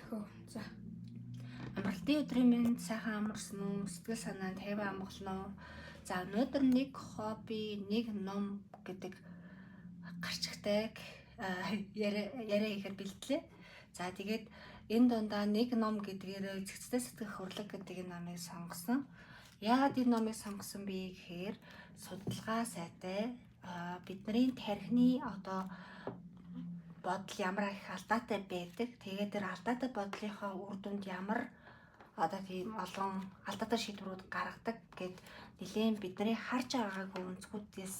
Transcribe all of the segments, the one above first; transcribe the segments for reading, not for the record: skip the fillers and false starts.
Тэхөө. За. Амралтын өдрийн мэнд, сайхан амарсан уу? Сэтгэл санаа нь тайван амгалан уу? За, өнөөдөр нэг хобби, нэг ном гэдэг гарчигтай яриа хийхээр бэлтлээ. За, тэгээд энэ дундаа нэг ном гэдгээр "Цэгцтэй сэтгэх урлаг" гэдэг энэ номыг сонгосон. Яагаад энэ номыг сонгосон бэ гэхээр судалгаа сайтай, бидний тархины одоо бодол ямар их алдаатай байдаг. Тэгээд тэр алдаатай бодлынхоо үр дүнд ямар одоо тийм олон алдаатай шийдвэрүүд гаргадаг гэд нэлээн бидний харж байгаагүй өнцгүүдээс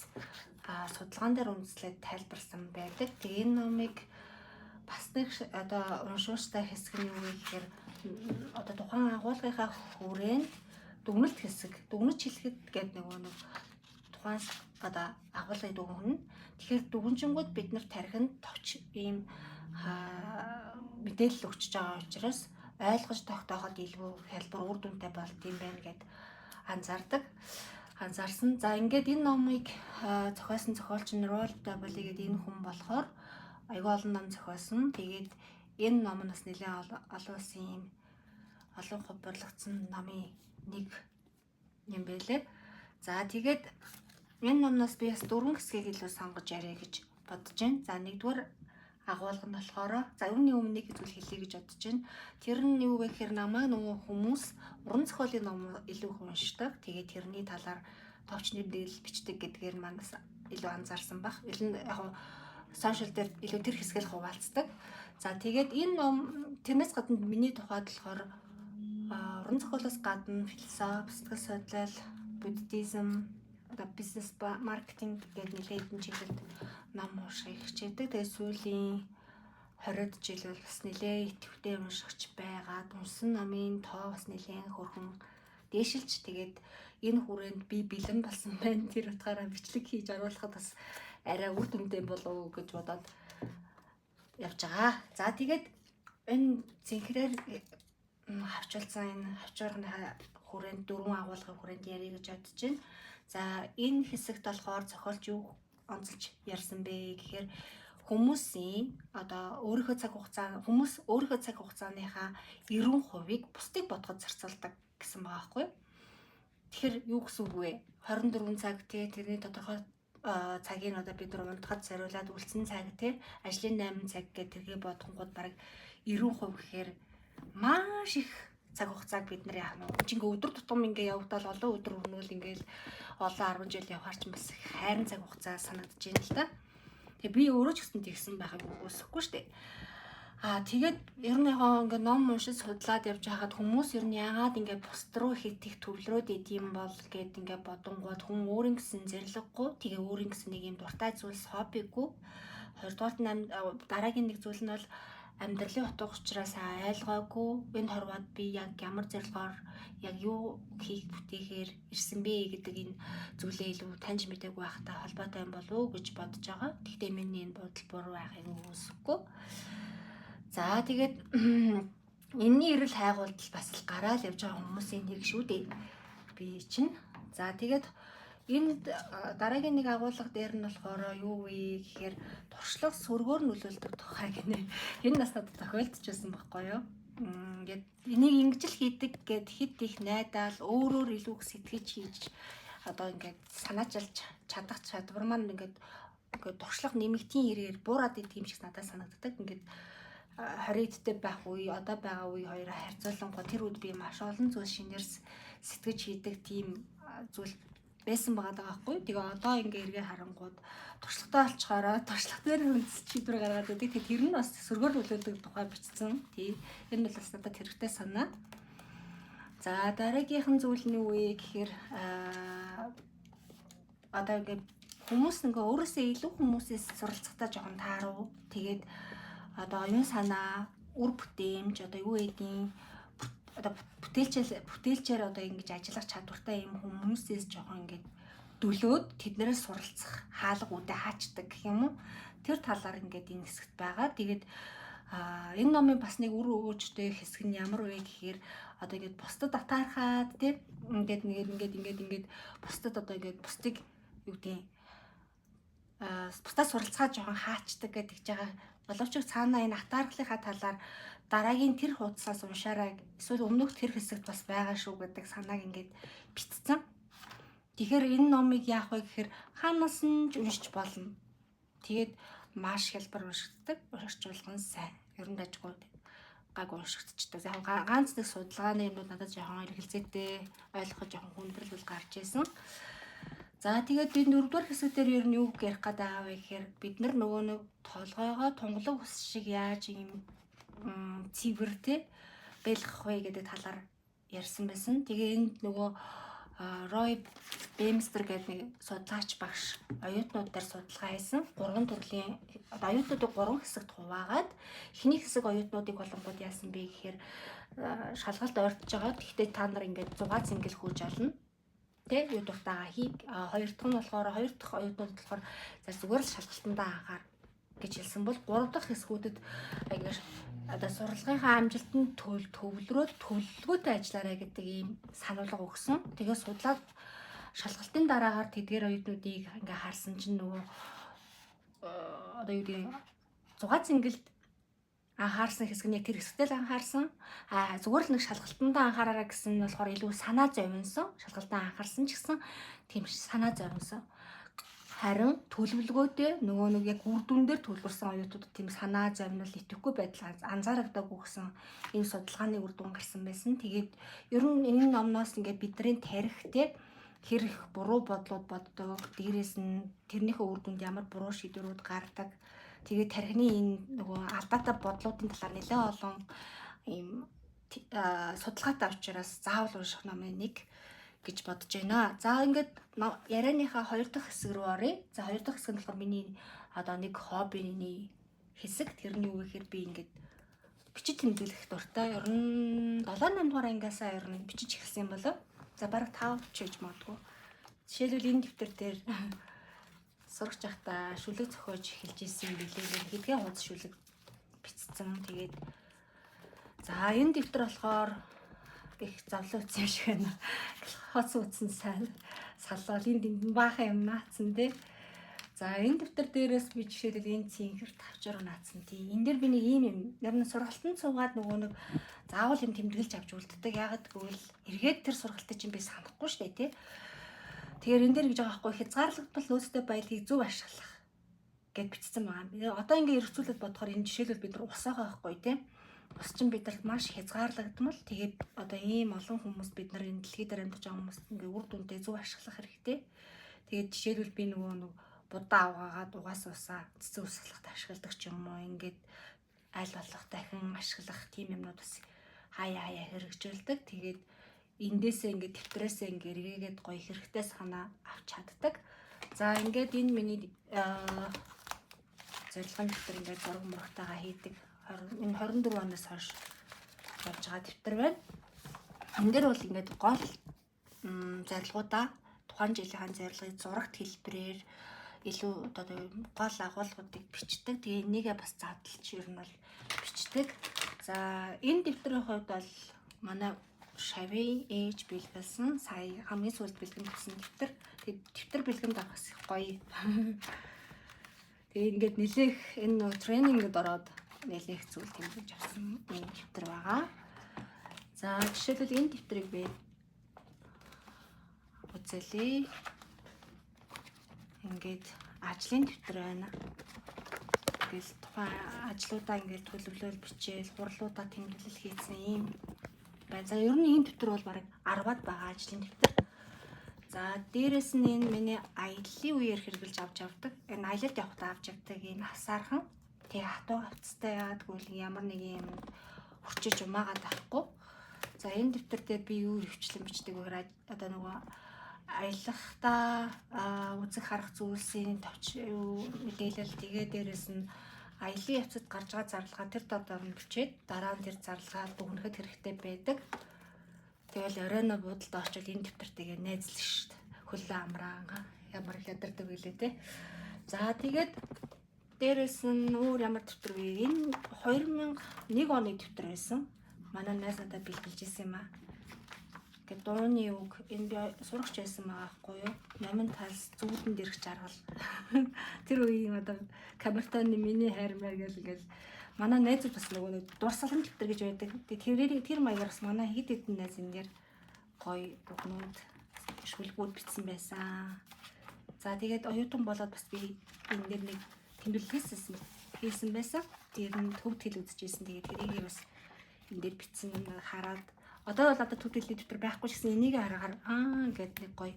судалгаан дээр үндэслээд тайлбарсан байдаг. Тэгээ энэ номыг бас нэг одоо уншууштай хэсэг нь юу вэ гэхээр одоо тухайн агуулгынхаа хүрээнд дүгнэлт хэсэг, дүгнэж хэлэхэд гэдэг нөгөө нэг тухайн одоо агуулгыг дүгнэнэ. Тэгэхээр дүгнжингүүд бид нар тархинд товч ийм мэдээлэл өгчөж байгаа учраас ойлгож тогтооход илүү хялбар, үр дүнтэй болд юм байна гэд анзаардаг. Анзаарсан. За, ингээд энэ номыг зохиосон зохиолч нь Roald Dahl гэдэг энэ хүн болохоор айгүй олон ном зохиосон. Тэгээд энэ ном нь бас нэлээд олон улсын ийм олон хувьбарлагдсан номын нэг юм байлээ. За, тэгээд энэ номноос би бас дөрвөн хэсгийг илүү сонгож яриа гэж бодож байна. За, нэгдүгээр агуулга нь болохоор, за, үүний өмнө нэг зүйл хэлье гэж бодож байна. Тэр нь юу вэ гэхээр намайг нөгөө хүмүүс уран зохиолын ном илүү их уншдаг. Тэгээд тэрний талаар товч нэмэгдэл бичдэг гэдгээр маань бас илүү анзаарсан баг. Илүү яг social дээр илүү тэр хэсгээл хуваалцдаг. За, тэгээд энэ ном, тэрнээс гадна миний тухайд болохоор уран зохиолоос гадна философи, сэтгэл судлал, буддизм, одоо бизнес, маркетинг гэдэг нэлээд хэдэн чиглэлд ном уншихыг хичээдэг. Тэгээд сүүлийн 20 жил бол бас нэлээд идэвхтэй уншигч байгаад уншсан номын тоо бас нэлээд хөрхөн дээшилж, тэгээд энэ хүрээнд би бэлэн болсон байна. Тэр утгаараа бичлэг хийж оруулахад бас арай үр дүнтэй болов уу гэж бодоод явж байгаа. За, тэгээд энэ цэнхрээр хавчулсан энэ хавчуурганы хүрээнд дөрвөн агуулгын хүрээнд ярих гэж бодож байна. За, энэ хэсэгт болохоор зохиолч юу онцолж ярьсан бэ гэхээр хүмүүсийн одоо өөрийнхөө цаг хугацаа, хүмүүс өөрийнхөө цаг хугацааныхаа 90%-ийг бусдыг бодоход зарцуулдаг гэсэн байгаа байхгүй юу? Тэгэхээр юу гэсэн үг вэ? 24 цаг, тий, тэрний тодорхой цагийг одоо бид нар унтахад зориулаад үлдсэн цаг, тий, ажлын 8 цаг гэх тэргээ бодохгууд бараг 90% гэхээр маш их цаг хугацааг бид нар яах нь чи ингээ өдөр тутам ингээ явагдал олон өдөр өрнөл ингээл олон 10 жил явахаар ч бас хайран цаг хугацаа санагдаж байна л да. Тэгээ би өөрөө ч гэсэн тэгсэн байхыг үгүйсэхгүй шүү дээ. Аа, тэгээд ер нь яг ингээ ном уншиж судлаад явж байхад хүмүүс ер нь яагаад ингээ бусд руу их их төвлөрөөд идэм бол гэд ингээ бодонгууд хүн өөрийн гэсэн зорилгогүй, тэгээ өөрийн гэсэн нэг юм дуртай зүйлс, хоббигүй. Хоёрдугаарт нь дараагийн нэг зүйл нь бол амьдралын утга учираас ойлгоогүй, энэ хорвоод би яг ямар зорилгоор, яг юу хийх бүтээхээр ирсэн бэ гэдэг энэ зүйлээ илүү таньж мдээгүй байхтай холбоотой юм болов уу гэж бодож байгаа. Гэхдээ миний энэ бодол буруу байхыг үгүйсэхгүй. За, тэгээд энэний эрэл хайгуулдал бас л гараал явж байгаа хүмүүсийн нэг шүү дээ. Би чинь. За, тэгээд энэ дараагийн нэг агуулга дээр нь болохоор юу вэ гэхээр туршлага сөргөөр нөлөөлдөг тухай гинэ. Энэ нас надад тохиолдож байсан байхгүй юу? Ингээд энийг ингэж л хийдэг гэд хит их найдаал өөрөөр илүү их сэтгэж хийж одоо ингээд санаачилж чадах чадвар маань ингээд ингээд туршлага нэмэгдийн хэрээр буураад идэг юм шиг надад санагддаг. Ингээд 20 эдтэй байх үе, одоо байгаа үе хоёроо харьцуулангуй тэр үед би маш олон зүйл шинээр сэтгэж хийдэг тийм зүйл байсан байгаа даа байхгүй. Тэгээ одоо ингээ эргээ харангууд туршлагатай болчоороо туршлага дээр үндэс шийдвэр гаргаад байдаг. Тэгээ тэр нь бас сөргөөр нөлөөлдөг тухай бичсэн. Тий. Энэ бол бас надад хэрэгтэй санаа. За, дараагийнхан зүйл нь юу вэ гэхээр одоо ингээ хүмүүс ингээ өөрөөсөө илүү хүмүүсээс суралцахдаа жоохон тааруу. Тэгээд одоо оюун санаа, үр бүтээмж, одоо юу гэдгийг одоо бүтээлчээр бүтээлчээр одоо ингэж ажиллах чадвартай юм хүмүүсээс жоохон ингэж дөлөөд тэднэрээс суралцах хаалга үдэ хаачдаг гэх юм уу. Тэр талаар ингээд энэ хэсэгт байгаа. Тэгээд энэ номын бас нэг үр өгөөжтэй хэсэг нь ямар вэ гэхээр одоо ингээд бусдад атаархаад, тий, ингээд ингээд ингээд ингээд ингээд бусдад одоо ингээд бусдыг юу гэдгийг бусдаас суралцгаа жоохон хаачдаг гэдэг байгаа. Боловч цаанаа энэ атаархлынхаа талаар дараагийн тэр хуудасаас уншаарай, эсвэл өмнөх тэр хэсэгт бас байгаа шүү гэдэг санааг ингээд бичсэн. Тэгэхээр энэ номыг яах вэ гэхээр хаанаас нь ч уншиж болно. Тэгээд маш хялбар уншигддаг, орчуулган сайн. Ер нь дажгүй гаг уншигдчихдаг. Яг ганц нэг судалгааны юмнууд надад жоохон эргэлзээтэй, ойлгоход жоохон хүндрэл бол гарч ирсэн. За, тэгээд би дөрөвдүгээр хэсэг дээр ер нь юу ярих гээд байгаа вэ гэхээр бид нар нөгөө нэг толгойгоо тунгалаг ус шиг яаж юм цэвэр те бэлгэх вэ гэдэг талаар ярьсан байсан. Тэгээ энд нөгөө Рой Бемстер гэдэг нэг судлаач багш оюутнууд дээр судалгаа хийсэн. Гурван төрлийн одоо оюутнуудыг гурван хэсэгт хуваагаад, эхний хэсэг оюутнуудыг болонгууд яасан бэ гэхээр шалгалт ойртож байгаа. Гэхдээ та нар ингээд 6 цэнгэл хөөж олно. Тэ юу дуртайгаа хий. Хоёр дахь нь болохоор, хоёр дахь оюутнууд болохоор за зүгээр л шалгалтандаа анхаар гэж хэлсэн бол гурав дахь хэсгүүдэд ингээд одоо сурлагынхаа амжилтанд төвлөрөөд төлөвлөгөөтэй ажиллаарай гэдэг ийм сануулга өгсөн. Тэгээ судлаад шалгалтын дараагаар тэдгээр оюутнуудыг ингээ харсан чинь нөгөө одоо юу гэдэг, 6 цэнгэлд анхаарсан хэсэг нь яг тэр хэсэгтээ л анхаарсан. А зүгээр л нэг шалгалтандаа анхаараарай гэсэн нь болохоор илүү санаа зовнсон. Шалгалтанд анхаарсан ч гэсэн тийм санаа зовнсон. Харин төлөвлөгөөтэй нөгөө нэг яг үр дүн дээр төлөвлөрсөн оюутнууд тийм санаа зовнил, идэвхгүй байдал анзаарагдаагүй гэсэн ийм судалгааны үр дүн гарсан байсан. Тэгээд ер нь энэ номноос ингээд бидний тархи хэр их буруу бодлууд боддог, дээрээс нь тэрнийхээ үр дүнд ямар буруу шийдвэрүүд гардаг. Тэгээд тархины энэ нөгөө алдаатай бодлуудын талаар нэлээд олон ийм судалгаатай учраас заавал унших номын нэг гэж бодож байна. За, ингээд ярианыхаа хоёр дахь хэсэг рүү оръё. За, хоёр дахь хэсэг нь болохоор миний одоо нэг хоббиний хэсэг. Тэр нь юу гэхээр би ингээд бичиж тэмдэглэх дуртай. Ер нь 7 8 дугаар ангиасаа ер нь бичиж эхэлсэн юм болов. За, бараг 5 ч гэж магадгүй. Жишээлбэл, энэ дэвтэр дээр сурч байхдаа шүлэг зохиож эхэлж исэн юм билээ. Хэдхэн хуудас шүлэг бичсэн. Тэгээд за, энэ дэвтэр болохоор их зовлон үтсэн юм шиг байна. Хоц үтсэн, сайн саллал энд энд баахан юм наацсан тий. За, энэ дэвтэр дээрээс би жишээлбэл энэ цэнхэр тавчаар наацсан тий. Энэ дээр би нэг ийм юм ер нь сургалтанд суугаад нөгөө нэг заавал юм тэмдэглэж авч үлддэг. Яагаад гэвэл эргээд тэр сургалтыг чинь би санахгүй шүү дээ тий. Тэгэхээр энэ дээр гэж байгаа байхгүй, хязгаарлагдмал нөөцтэй баялагийг зөв ашиглах гэд бичсэн байгаа. Одоо ингээ эргцүүлээд бодохоор энэ жишээлбэл бид нар ус байгаа байхгүй тий. Ус чинь биднэрт маш хязгаарлагдмал. Тэгээд одоо ийм олон хүмүүс, бид нар энэ дэлхий дээр амьдарч байгаа хүмүүс ингээ үр дүнтэй зөв ашиглах хэрэгтэй. Тэгээд жишээлбэл би нөгөө нэг будаа аваагаад угаас усаа цэцэн усгалахад ашигладаг ч юм уу, ингээд аль болох дахин ашиглах тийм юмнууд бас хаяа хаяа хэрэгжүүлдэг. Тэгээд эндээсээ ингээд дэвтрээсээ ингээд эргээгээд гоё хэрэгтэй санаа авч чаддаг. За, ингээд энэ миний зорилгын дэвтэр, ингээд зураг мурагтайгаа хийдэг. Энэ 24 оноос хойш болж байгаа дэвтэр байна. Энэ дээр бол ингээд гол зорилгоудаа, тухайн жилийн зорилгыг зурагт хэлбэрээр илүү одоо гол агуулгуудыг бичдэг. Тэгээ энийгээ бас задлж ер нь бол бичдэг. За, энэ дэвтрийн хувьд бол манай шавын ээж бэлгэлсэн, сая хамгийн сүүлд бэлгэнд өгсөн дэвтэр. Тэгээд дэвтэр бэлгэнд авах их гоё. Тэгээ ингээд нэлээх энэ нөө тренингэд ороод нэлээх зүйл тэмдэглэж авсан энэ дэвтэр байгаа. За, жишээлбэл, энэ дэвтрийг би үзэлээ. Ингээд ажлын дэвтэр байна. Ингээл тухайн ажлуудаа ингээд төлөвлөөл бичээл, хурлуудаа тэмдэглэл хийсэн ийм байна. За, ер нь ийм дэвтэр бол бараг 10-аад байгаа ажлын дэвтэр. За, дээрэс нь энэ миний аяллаа үеэр хэрэглэж авч явдаг. Энэ аялалд явахдаа авч явдаг ийм хасаархан. Тэгээ хатуу хавцтай, яагаад гэвэл ямар нэгэн юм хүчиж умаагаад авахгүй. За, энэ дэвтэр дээр би юу хөвчлэн бичдэг вэ гэхээр одоо нөгөө аялахдаа үзэх харах зүйлсийн товч юу мэдээлэл, тэгээ дээрэс нь аялын явцад гарч байгаа зарлага тэр дотор нь бичээд дараа нь тэр зарлага дүгнэхэд хэрэгтэй байдаг. Тэгэл оройно буудалд очвол энэ дэвтэртэйгээ найзлаа шүү дээ. Хөлөө амраанга ямар их ядардаг билээ те. За, тэгээд дээрэс нь өөр ямар дэвтэр вэ? Энэ 2001 оны дэвтэр байсан. Манай найз надад бэлгэлж исэн юм аа. Ингээд дууны үг, энэ би сурагч байсан байгаа байхгүй юу? Номын талс зүүдэн дэрэх жаргал. Тэр үеийн одоо камертаны миний хайр мэр гэл ингээл Манай найзууд бас нөгөө нэг дурсгалын дэвтэр гэж байдаг. Тэгээ тэрээр тэр маягаар бас манай хэд хэдэн найз энэ дээр гоё үгнүүд, шүлгүүд бичсэн байсан. За, тэгээд оюутан болоод бас би энэ дээр нэг тэмдэглэл хийсэн байсан. Тэр нь төвд хэл үзчихсэн. Тэгээд тэрийг бас энэ дээр бичсэн хараад одоо бол одоо төвд хэлний дэвтэр байхгүй ч гэсэн энийг харахаар аа ингээд нэг гоё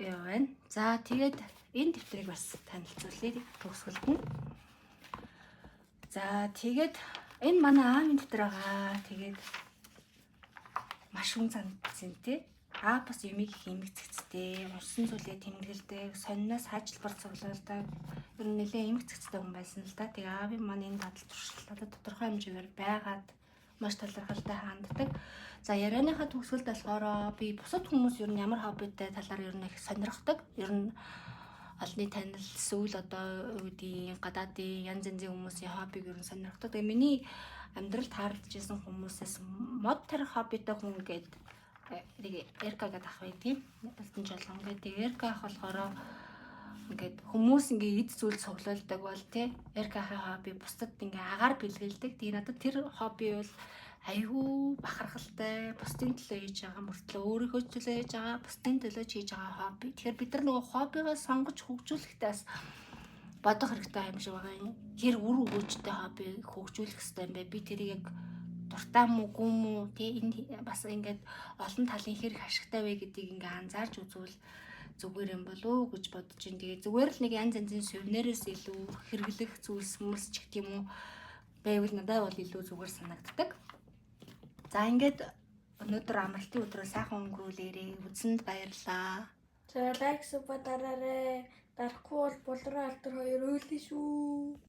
яа байна. За, тэгээд энэ дэвтрийг бас танилцуулъя төгсгөлд нь. За, тэгээд энэ манай аавын дэвтэр байгаа. Тэгээд маш үн цэнтэй. Аа бас юмыг их эмх цэгцтэй, уншсан зүйлээ тэмдэглэдэг, сониноос хаачлбар цуглуулдаг. Ер нь нэлээд эмх цэгцтэй хүн байсан л да. Тэгээ аавын маань энэ дадал туршил надад тодорхой хэмжээгээр байгаад маш талархалтай ханддаг. За, ярианыхаа төгсгөлд болохоор би бусад хүмүүс ер нь ямар хоббитэй талаар ер нь их сонирхдог. Ер нь олонний танил эсвэл одоо юу гэдгийг гадаадын янз янзын хүмүүсийн хоббиг ер нь сонирхдог. Тэгээ миний амьдралд тааралдаж исэн хүмүүсээс мод тарих хоббитой хүн гээд нэг Эрка гэдэг ах бай, тийм. Алтан жолон гэдэг. Тэгээ Эрка ах болохоор ингээд хүмүүс ингээ эд зүйл цуглуулдаг бол, тий. Эрка ахын хобби бусдад ингээ агаар бэлгэлдэг. Тэгээ надад тэр хобби бол айгүй бахархалтай, бусдын төлөө хийж байгаа мөртлөө өөрийнхөө төлөө хийж байгаа, бусдын төлөө хийж байгаа хобби. Тэгэхээр бид нар нөгөө хоббигоо сонгож хөгжүүлэхдээ бас бодох хэрэгтэй юм шиг байгаа юм. Хэр үр өгөөжтэй хобби хөгжүүлэх хэрэгтэй юм бэ? Би тэрийг яг дуртай мүү, гүн мүү, тий, энэ бас ингээд олон талын хэр их ашигтай вэ гэдгийг ингээ анзаарч үзвэл зүгээр юм болов уу гэж бодож байна. Тэгээ зүгээр л нэг янз янзын сувенирээс илүү хэрэглэх зүйлс мөс ч гэх юм уу байвал надад бол илүү зүгээр санагддаг. За, ингээд өнөөдөр амралтын өдрөө сайхан өнгөрүүлээрэй. Үзсэнд баярлалаа. За, like, sub дараарай. Дарахгүй бол Булран алдар хоёр уйлна шүү.